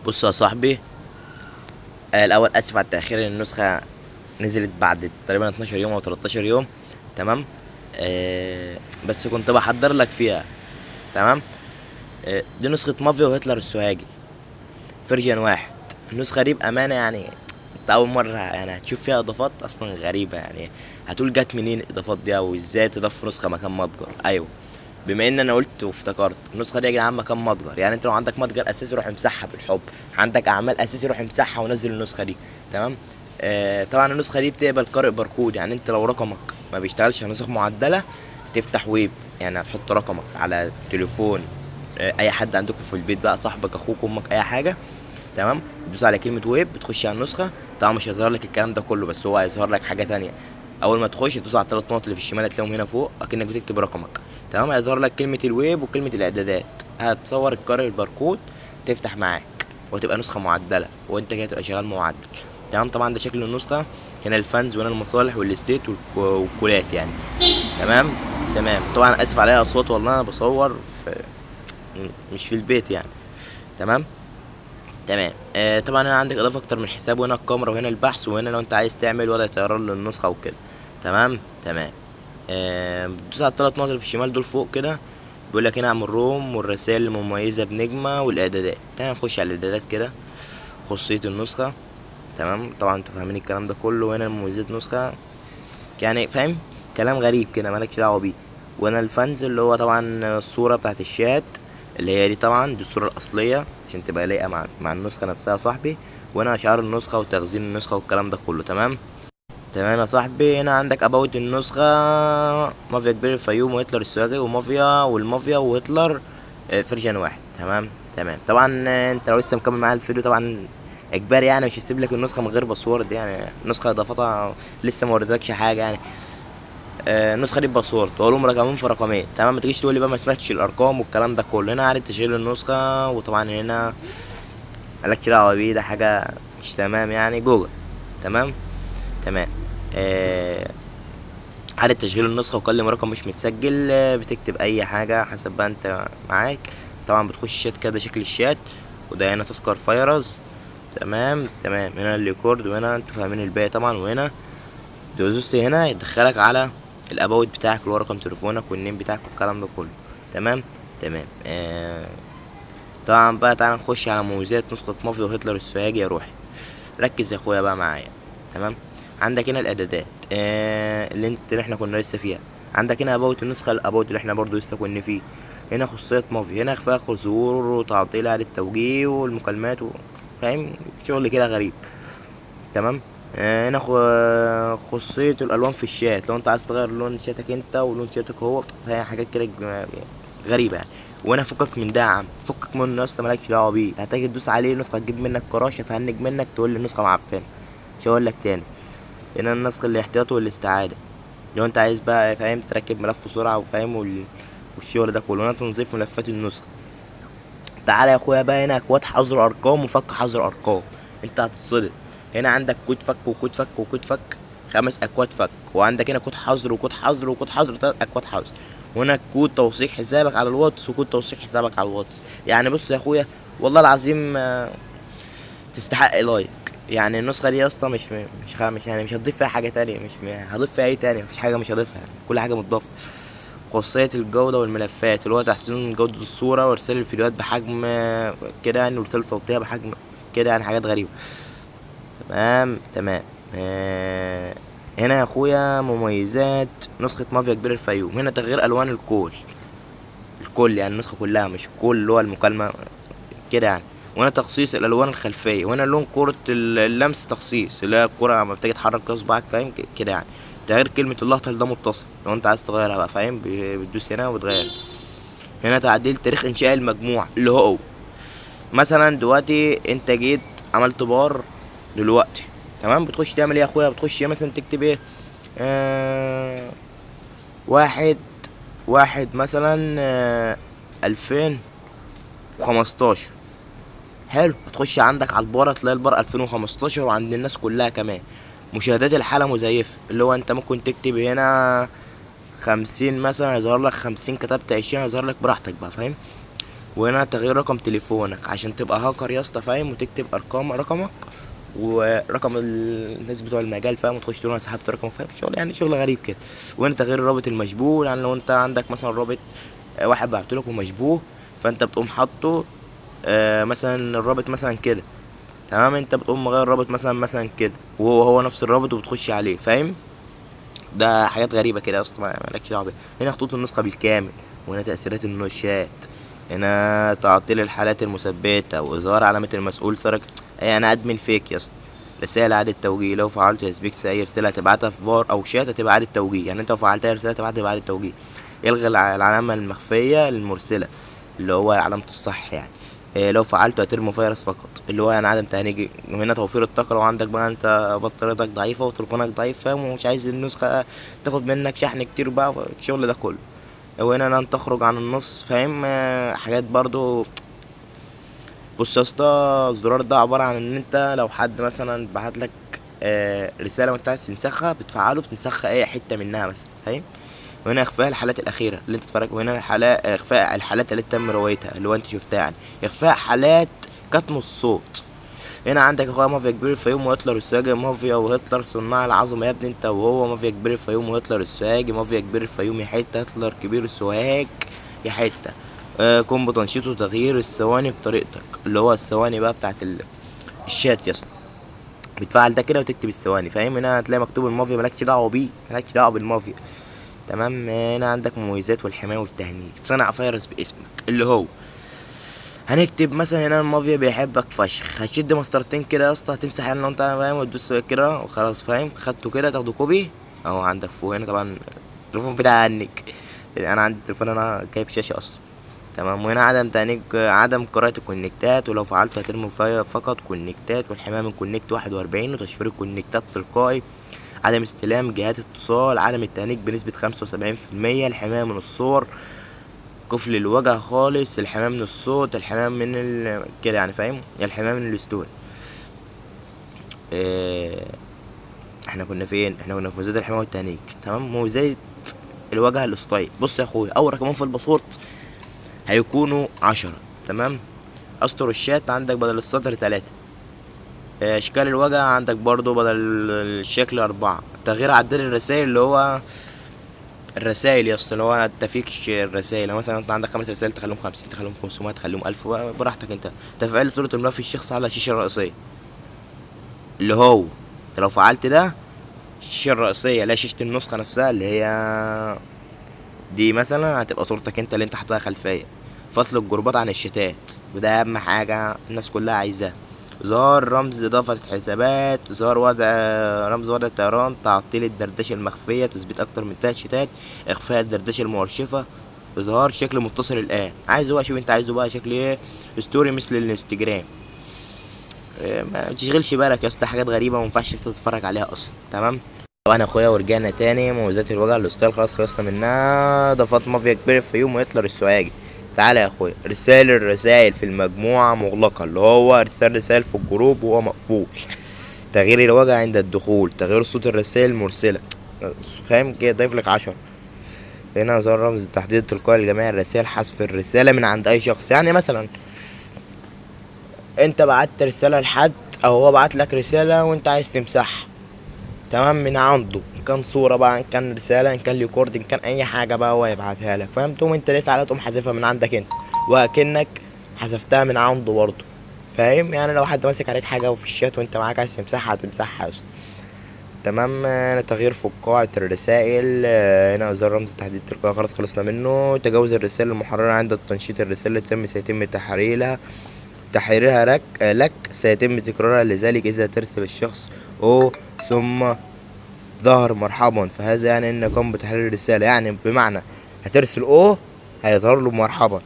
بص يا صاحبي، الاول اسف على التاخير، ان النسخة نزلت بعد تقريبا 12 يوم او 13 يوم. تمام. بس كنت بحضر لك فيها. تمام. دي نسخه مافيا وهتلر السوهاجي version 1. النسخة دي بامانه يعني انت اول مرة يعني هتشوف فيها اضافات اصلا غريبة، يعني هتقول جت منين الاضافات دي او ازاي تضاف نسخه مكان متجر. ايوه، بما ان انا قلت وافتكرت النسخة دي يا جدعان مكان متجر، يعني انت لو عندك متجر اساسي روح امسحها بالحب، عندك اعمال اساسي روح امسحها ونزل النسخة دي. تمام. طبعا النسخة دي بتقبل قارئ باركود، يعني انت لو رقمك ما بيشتغلش على نسخ معدله تفتح ويب، يعني هتحط رقمك على تليفون، اي حد عندكم في البيت بقى، صاحبك، اخوك، امك، اي حاجة. تمام. تدوس على كلمة ويب بتخش على النسخة. طبعا مش هيظهر لك الكلام ده كله، بس هو هيظهر لك حاجة تانية. اول ما تخش تدوس على الثلاث نقط اللي في الشمال هتلاقيهم هنا فوق اكنك بتكتب رقمك. تمام. هيظهر لك كلمة الويب وكلمه الاعدادات، هتصور القارئ الباركود تفتح معاك وتبقى نسخه معدله، وانت كده تبقى شغال معدل. تمام. طبعا ده شكل النسخة، هنا ال fans وهنا المصالح وال state والكولات يعني. تمام. تمام. طبعا اسف عليا اصوات، والله انا بصور في مش في البيت يعني. تمام. تمام. طبعا هنا عندك اضافه اكتر من حساب، وهنا الكاميرا، وهنا البحث، وهنا لو انت عايز تعمل وضع طيران للنسخه وكده. تمام. تمام. بتدوس على الثلاث نقط اللي في الشمال دول فوق كده، بيقول لك هنا اعمل روم والرسائل المميزة بنجمه والاعدادات. تمام. نخش على الاعدادات كده، خصوصية النسخة. تمام. طبعا انتوا فاهمين الكلام ده كله. هنا مميزات نسخه، يعني فاهم كلام غريب كده مالكش دعوه بيه. وهنا ال fans اللي هو طبعا الصورة بتاعت الشات اللي هي دي، طبعا دي الصورة الاصلية عشان تبقى لايقة مع النسخة نفسها يا صاحبي. وهنا اشعار النسخة وتخزين النسخة والكلام ده كله. تمام. تمام يا صاحبي. هنا عندك about النسخة، مافيا كبير الفيوم وهتلر السوهاجي ومافيا والمافيا وهتلر، version 1. تمام. تمام. طبعا، انت لو لسه مكمل معايا الفيديو طبعا اجباري، يعني مش هسيب لك النسخة من غير password، يعني نسخه اضافتها لسه ما وريتلكش حاجة يعني. النسخة دي password واقول لهم رقمين في رقمين. تمام. ما تجيش تقول لي بقى ما سمعتش الارقام والكلام ده كله. هنا عادة تشغيل النسخة، وطبعا هنا مالكش دعوه بيه، ده حاجة مش تمام يعني جوجل. تمام. تمام. عادة تشغيل النسخة وكلم رقم مش متسجل، بتكتب أي حاجة حسب بقى أنت معاك. طبعا بتخش شات كده، شكل الشات، وده هنا تذكر فيروس. تمام. تمام. هنا ال record، وهنا انتوا فاهمين الباقي طبعا. وهنا دوست هنا يدخلك على ال about بتاعك اللي هو رقم تليفونك وال name بتاعك والكلام ده كله. تمام. تمام. طبعا بقى تعالى نخش على مميزات نسخة مافيا وهتلر السوهاجي. يا روحي ركز يا اخويا بقى معايا. تمام. عندك هنا الاعدادات، اللي احنا كنا لسه فيها. عندك هنا about النسخة، ال about اللي احنا برضو لسه كنا فيه. هنا خصوصية مافيا، هنا اخفاء ظهور وتعطيل على التوجيه والمكالمات فاهم شغل كده غريب. تمام. هنا خصوصية الألوان في الشات، لو أنت عايز تغير لون شاتك أنت ولون شاتك هو، فهي حاجات كده غريبة يعني. وهنا فكك من ده يا عم، فكك منه يا اسطى، مالكش دعوة بيه. هتيجي تدوس عليه النسخة تجيب منك crash، هتهنج منك، تقول لي النسخة معفنة. مش هقول لك تاني. هنا النسخ الاحتياطي والاستعادة، لو أنت عايز بقى فاهم تركب ملف سرعة وفاهم والشغل ده كله. هنا تنظيف ملفات النسخة. تعالى يا اخويا بقى هنا اكواد حظر ارقام وفك حظر ارقام، انت هتتصدم. هنا عندك كود فك وكود فك وكود فك، 5 اكواد فك، وعندك هنا كود حظر وكود حظر وكود حظر، 3 اكواد حظر، وهنا كود توثيق حسابك على الواتس وكود توثيق حسابك على الواتس. يعني بص يا اخويا والله العظيم، تستحق like. يعني النسخة دي يا اسطى مش هتضيف فيها حاجة تانية، مش هضيف فيها ايه تاني، مفيش حاجة مش هضيفها يعني، كل حاجة متضافة. خاصية الجودة والملفات اللي هو تحسين جودة الصورة وارسال الفيديوهات بحجم كده يعني، وارسال صوتية بحجم كده يعني، حاجات غريبة. تمام. تمام. هنا يا اخويا مميزات نسخة مافيا كبير الفيوم. هنا تغيير الوان الكل، الكل يعني النسخة كلها، مش الكل اللي هو المكالمة كده يعني. وهنا تخصيص الالوان الخلفية، وهنا لون كرة اللمس تخصيص اللي هي الكرة لما بتيجي تحرك اصبعك فاهم كده يعني. تغيير كلمة اللهطل ده متصل، لو انت عايز تغيرها بقى فاهم، بتدوس هنا وبتغير. هنا تعديل تاريخ انشاء المجموعة اللي هو مثلا دلوقتي انت جيت عملت بار دلوقتي. تمام. بتخش تعمل ايه يا اخويا؟ بتخش مثلا تكتب ايه، 1 1 مثلا، 2015. حلو. هتخش عندك على البار هتلاقي البار 2015 وعند الناس كلها كمان. مشاهدات الحالة مزيفة، اللي هو انت ممكن تكتب هنا 50 مثلا هيظهر لك 50، كتبت 20 هيظهر لك براحتك بقى فاهم. وهنا تغيير رقم تليفونك عشان تبقى هاكر يا اسطى، فاهم؟ وتكتب ارقام رقمك ورقم الناس بتوع المجال، فاهم؟ وتخش تقول انا سحبت رقم، فاهم؟ شغل يعني شغل غريب كده. وهنا تغيير الرابط المشبوه، يعني لو انت عندك مثلا رابط واحد بعتلك ومشبوه، فانت بتقوم حاطه مثلا الرابط مثلا كده، تمام؟ انت بتقوم مغير الرابط مثلا كده، وهو هو نفس الرابط وبتخش عليه، فاهم؟ ده حاجات غريبة كده يا اسطى، مالكش دعوه بيها. هنا خطوط النسخة بالكامل، وهنا تاثيرات النشات، هنا تعطيل الحالات المثبتة، واظهار علامة المسؤول سرق، اي انا admin fake يا اسطى. رسالة اعاده توجيه، لو فعلت تثبيت اي رسالة هتبعتها في فار او شات هتبقى اعاده توجيه، يعني انت لو فعلتها رسالة تبعتها اعاده توجيه. يلغي العلامة المخفيه للمرسله اللي هو علامة الصح يعني. لو فعلته هترمي فيروس فقط، اللي هو يعني عدم تهنيج. وهنا توفير الطاقة، لو عندك بقى انت بطاريتك ضعيفة وتليفونك ضعيف، فاهم؟ ومش عايز النسخة تاخد منك شحن كتير بقى الشغل ده كله. وهنا لن تخرج عن النص، فاهم؟ حاجات برضو. بص يا اسطى، الزرار ده عبارة عن ان انت لو حد مثلا بعت لك رسالة وانت عايز تنسخها، بتفعله بتنسخها اي حتة منها مثلا، فاهم؟ وهنا اخفاء الحالات الاخيرة اللي انت اتفرجت، وهنا اخفاء الحالات اللي تم روايتها اللي هو انت شفتها يعني، اخفاء حالات كتم الصوت. هنا عندك اخويا مافيا كبير الفيوم وهتلر السوهاجي، مافيا وهتلر صناع العظمة يا ابني انت وهو، مافيا كبير الفيوم وهتلر السوهاجي، مافيا كبير الفيوم يا حتة، هتلر كبير السوهاج يا حتة. قم بتنشيط وتغيير الثواني بطريقتك، اللي هو الثواني بقى بتاعت الشات يا اسطى، بتفعل ده كده وتكتب الثواني، فاهم؟ هنا هتلاقي مكتوب المافيا، مالكش دعوه بيه، مالكش دعوه بالمافيا، تمام؟ هنا عندك مميزات والحماية والتهنيج، صنع فيروس باسمك، اللي هو هنكتب مثلا هنا المافيا بيحبك فشخ، هتشد مسطرتين كده يا اسطى، هتمسح هنا لو انت فاهم وتدوس كده وخلاص، فاهم؟ خدته كده تاخده copy اهو عندك فوق هنا. طبعا التليفون بتاع عنك، انا عندي التليفون انا جايب شاشة اصلا، تمام؟ وهنا عدم تهنيج، عدم قراءة الكونكتات، ولو فعلته هترمي فقط كونكتات، والحماية من connect 41، وتشفير الكونكتات تلقائي، عدم استلام جهات اتصال، عدم التهنيج بنسبة خمسة وسبعين في المية، الحماية من الصور، قفل الوجه خالص، الحماية من الصوت، الحماية من كده يعني، فاهم؟ الحماية من ال story. احنا كنا فين؟ احنا كنا في مزايا الحماية والتهنيج، تمام؟ مزايا الواجهة ال style. بص يا اخويا، اول رقمين في ال password هيكونوا 10، تمام؟ اسطر الشات عندك بدل السطر 3، اشكال الواجهة عندك برضو بدل الشكل 4، تغيير عداد الرسائل اللي هو الرسائل يا اسطى، اللي هو انت فيك الرسائل، لو مثلا انت عندك 5 رسائل تخليهم 50، تخليهم 500، تخليهم 1000، براحتك انت. تفعيل صورة الملف الشخصي على الشاشة الرئيسية، اللي هو انت لو فعلت ده الشاشة الرئيسية لا شاشة النسخة نفسها اللي هي دي مثلا هتبقى صورتك انت اللي انت حاططها خلفية. فصل الجروبات عن الشتات، وده اهم حاجة الناس كلها عايزاها. ظهر رمز اضافة حسابات، ظهر رمز وضع الطيران، تعطيل الدردشة المخفية، تثبيت اكتر من 3 شتات، اخفاء الدردشة المؤرشفة، اظهار شكل متصل الان. عايزه بقى، شوف انت عايزه بقى شكل ايه، story مثل الانستجرام. ما تشغلش بالك يا اسطى، حاجات غريبة ما ينفعش تتفرج عليها اصلا، تمام؟ طبعا يا اخويا ورجعنا تاني مميزات الوجع ال style خلاص خلصنا منها. اضافات مافيا كبير في يوم وهتلر السوهاجي. تعالى يا اخويا، ارسال الرسائل في المجموعة مغلقة، اللي هو ارسال رسائل في الجروب وهو مقفول. تغيير الوجه عند الدخول، تغيير صوت الرسائل المرسلة، فاهم كده؟ ضيف لك 10. هنا ظهر رمز التحديد التلقائي لجميع الرسائل، حذف الرسالة من عند أي شخص. يعني مثلا أنت بعت رسالة لحد أو هو بعت لك رسالة وأنت عايز تمسحها، تمام، من عنده، إن كان صورة بقى، إن كان رسالة، إن كان record، إن كان أي حاجة بقى هو يبعتها لك، فاهم؟ تقوم أنت لسه عليها تقوم حذفها من عندك أنت، وأكنك حذفتها من عنده برضه، فاهم؟ يعني لو حد ماسك عليك حاجة وفي الشات وأنت معاك عايز تمسحها هتمسحها يا اسطى، تمام. هنا تغيير فقاعة الرسائل، هنا زر رمز تحديد التلقائي خلاص خلصنا منه. تجاوز الرسائل المحررة عند التنشيط، الرسالة التي سيتم تحريرها لك سيتم تكرارها، لذلك إذا ترسل الشخص أو ثم ظهر مرحبا فهذا يعني أن قام بتحرير الرسالة. يعني بمعنى هترسل أو هيظهر له مرحبا،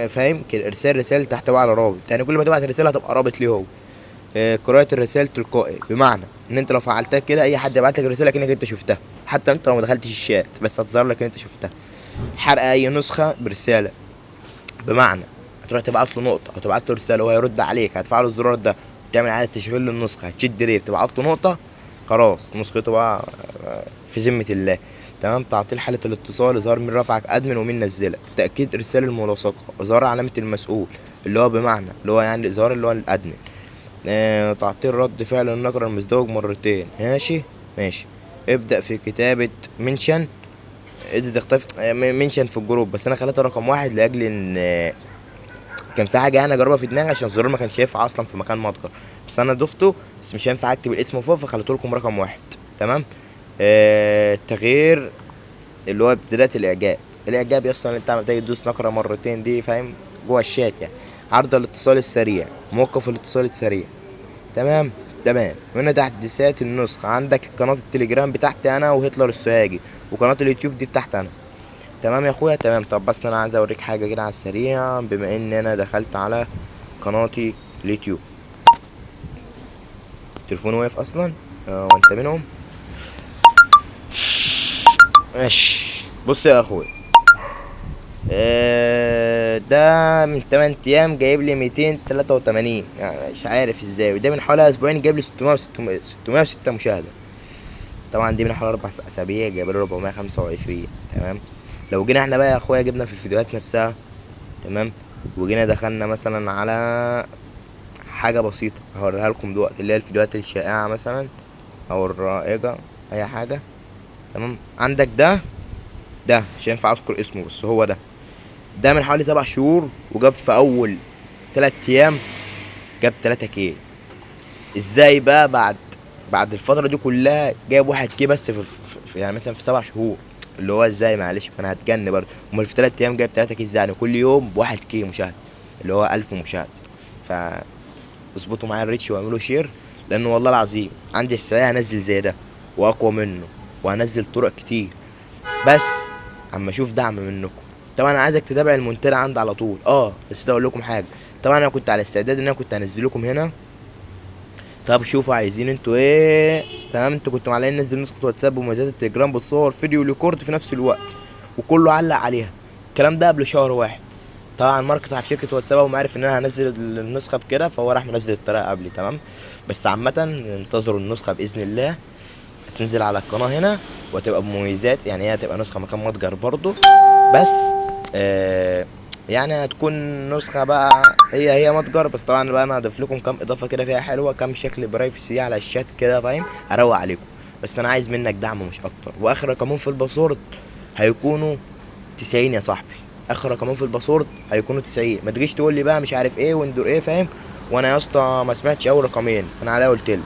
فاهم كده؟ ارسال رسالة تحتوي على رابط، يعني كل ما تبعت رسالة هتبقى رابط ليه هو. قراءة الرسائل تلقائي، بمعنى ان انت لو فعلتها كده اي حد يبعت لك رسالة كأنك انت شفتها، حتى انت لو ما دخلتش الشات بس هتظهر لك ان انت شفتها. حرق اي نسخة برسالة، بمعنى هتروح تبعت له نقطة او تبعت له رسالة وهو يرد عليك، هتفعله الزرار ده تعمل اعادة تشغيل للنسخة، هتشد ريب تبعت له نقطة، خلاص نسخته بقى في ذمة الله. تمام. تعطيل حاله الاتصال، اظهار مين رفعك admin ومين نزلك، تاكيد ارسال الملاصقه، اظهار علامة المسؤول اللي هو بمعنى اللي هو يعني اظهار اللي هو ال admin، تعطيل رد فعل النقر المزدوج مرتين. ماشي ماشي. ابدا في كتابه mention اذا تختفي، mention في ال group، بس انا خليتها رقم 1 لاجل ان كان في حاجة انا اجربها في دماغي عشان الزرار ما كانش ينفع اصلا في مكان متجر، بس انا ضفته، بس مش هينفع اكتب الاسم فوق فخليته لكم رقم 1. تمام. تغيير اللي هو ابتداء الاعجاب، الاعجاب يا اسطى انت عمال تدوس نقره مرتين دي فاهم جوه الشات يعني. عرض الاتصال السريع، موقف الاتصال السريع. تمام تمام. وهنا تحديثات النسخة، عندك قناة التليجرام بتاعتي انا وهتلر السوهاجي، وقناة اليوتيوب دي بتاعتي انا. تمام يا اخويا تمام. طب بس انا عايز اوريك حاجة كده على السريع، بما ان انا دخلت على قناتي اليوتيوب. التليفون واقف اصلا، وانت منهم. ماشي. بص يا اخويا، ده من 8 ايام جايب لي 283، يعني مش عارف ازاي، وده من حوالي اسبوعين جايب لي 606 مشاهده. طبعا دي من حوالي 4 اسابيع جايب لي 425. تمام. لو جينا احنا بقى يا اخويا جبنا في الفيديوهات نفسها، تمام، وجينا دخلنا مثلا على حاجة بسيطة هوريها لكم دلوقتي، اللي هي الفيديوهات الشائعة مثلا او الرائجه، اي حاجة. تمام. عندك ده مش هينفع اذكر اسمه، بس هو ده من حوالي 7 شهور، وجاب في اول 3 ايام جاب 3 K. ازاي بقى بعد الفترة دي كلها جايب 1 K بس في يعني مثلا في 7 شهور، اللي هو ازاي؟ معلش ما انا هتجن برضه. امال في 3 ايام جايب 3 K ازاي؟ يعني كل يوم ب1 K مشاهده، اللي هو 1000 مشاهده. ف اظبطوا معايا ال reach واعملوا share، لانه والله العظيم عندي استعداد هنزل زي ده واقوى منه، وهنزل طرق كتير، بس اما اشوف دعم منكم. طبعا انا عايزك تتابع المنتدى عندي على طول. بس ده اقول لكم حاجة، طبعا انا كنت على استعداد ان انا كنت هنزل لكم هنا. طب شوفوا عايزين انتوا ايه. تمام. انتوا كنتوا معلقين ننزل نسخه واتساب ومميزات التليجرام بالصور video record في نفس الوقت، وكله علق عليها الكلام ده قبل شهر 1. طبعا مارك صاحب شركة واتساب وما عارف ان انا هنزل النسخة بكده، فهو راح منزل الطريقة قبلي. تمام. بس عامة انتظروا النسخة باذن الله هتنزل على القناة هنا، وهتبقى بمميزات، يعني هي هتبقى نسخه مكان متجر برضو، بس يعني هتكون نسخه بقى هي متجر، بس طبعا بقى انا هضيف لكم كام اضافه كده فيها حلوة، كام شكل privacy على الشات كده فاهم، اروق عليكم. بس انا عايز منك دعم مش اكتر. واخر رقمين في ال password هيكونوا 90 يا صاحبي، اخر رقمين في ال password هيكونوا 90. ما تجيش تقول لي بقى مش عارف ايه وندور ايه فاهم، وانا يا اسطى ما سمعتش اول رقمين، انا عليا قلت لك.